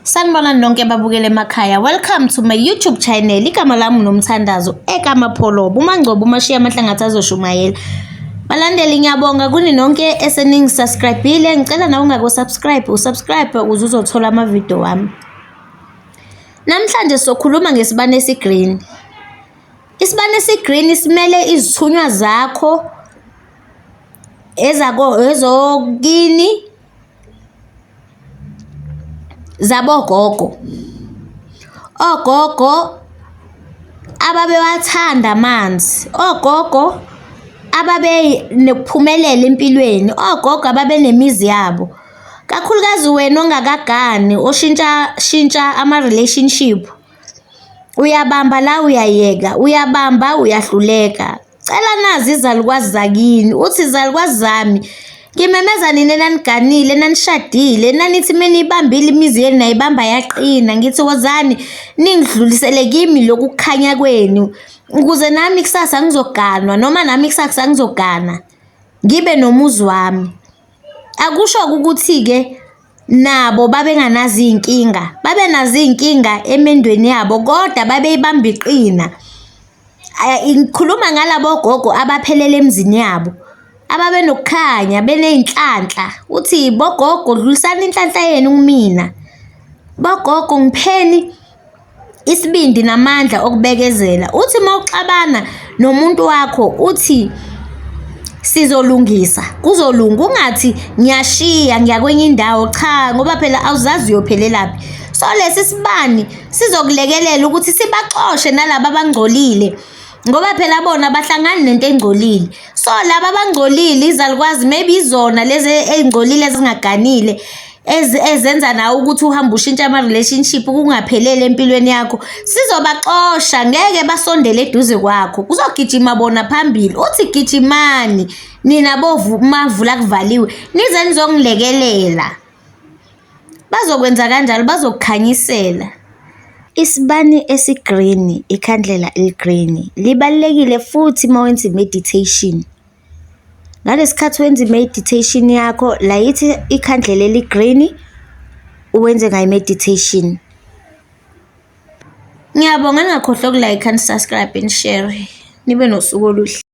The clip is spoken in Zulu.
Sanibonani nonke babukele emakhaya. Welcome to my YouTube channel. Igama lami uNomthandazo ekaMapholoba. UMangcobo umashiya amahlangathi azoshumayela. Balandeli ngiyabonga kuni nonke eseningisubscribe-ile. Ngicela nawe ungako-subscribe, usubscribe ukuze uzothola amavidiyo wami. Namhlanje sokhuluma ngesibane esigreen. Isibane esigreen simele izithunywa zakho ezako ezokini zabogogo. Ogogo ababewathanda amanzi, ogogo ababenokuphumelela empilweni, ogogo ababenemizi yabo. Kakhulukazi wena ongakagani oshintsha shintsha ama-relationship, uyabamba la uyayeka, uyabamba uyahluleka. Cela nazi izalukwazi zakini, uthi izalukwazi zami ngimemeza nina enaniganile, enanishadile, enanithi meniyibambile imizi yenu nayibamba yaqina. Ngithi wozani ningidlulisele kimi lokhu kukhanya kwenu ukuze nami kusasa ngizoganwa noma nami kusasa ngizogana ngibe nomuzi wami. Akusho-ke ukuthi-ke nabo babenganazo iy'nkinga, babenazo iy'nkinga emendweni yabo kodwa babeyibamba iqina. Ngikhuluma ngalabo gogo abaphelele emizini yabo, ababenokukhanya, beney'nhlanhla. Uthi bogogo dlulisani inhlanhla yenu kumina. Bogogo ngipheni isibindi namandla okubekezela. Uthi uma uxabana nomuntu wakho uthi sizolungisa, kuzolunga. Ungathi ngiyashiya ngiya kwenye indawo, cha ngoba phela awuzazi uyophelelaphi. So lesi sibani sizokulekelela ukuthi sibaxoshe nalaba abangcolile ngoba phela bona abahlangani nento engcolile. So laba abangcolile izalukwazi maybe izona lezi ey'ngcolile ezingaganile ezenza nawe ukuthi uhambe ushintshe ama-relationship kungapheleli empilweni yakho. Sizobaxosha, ngeke basondele eduze kwakho, kuzogijima bona phambili. Uthi gijimani nina mavula kuvaliwe, nize nizongilekelela. Bazokwenza kanjalo, bazokukhanyisela. Isibani esigreen, ikhandlela eligreen, libalulekile futhi uma wenza i-meditation. Ngalesi khathi wenza i-meditation yakho, layitha ikhandlela eligreen, uwenze ngayo i-meditation. Ngiyabonga, ningakhohlwa uku-like and subscribe and share. Nibe nosuku oluhle.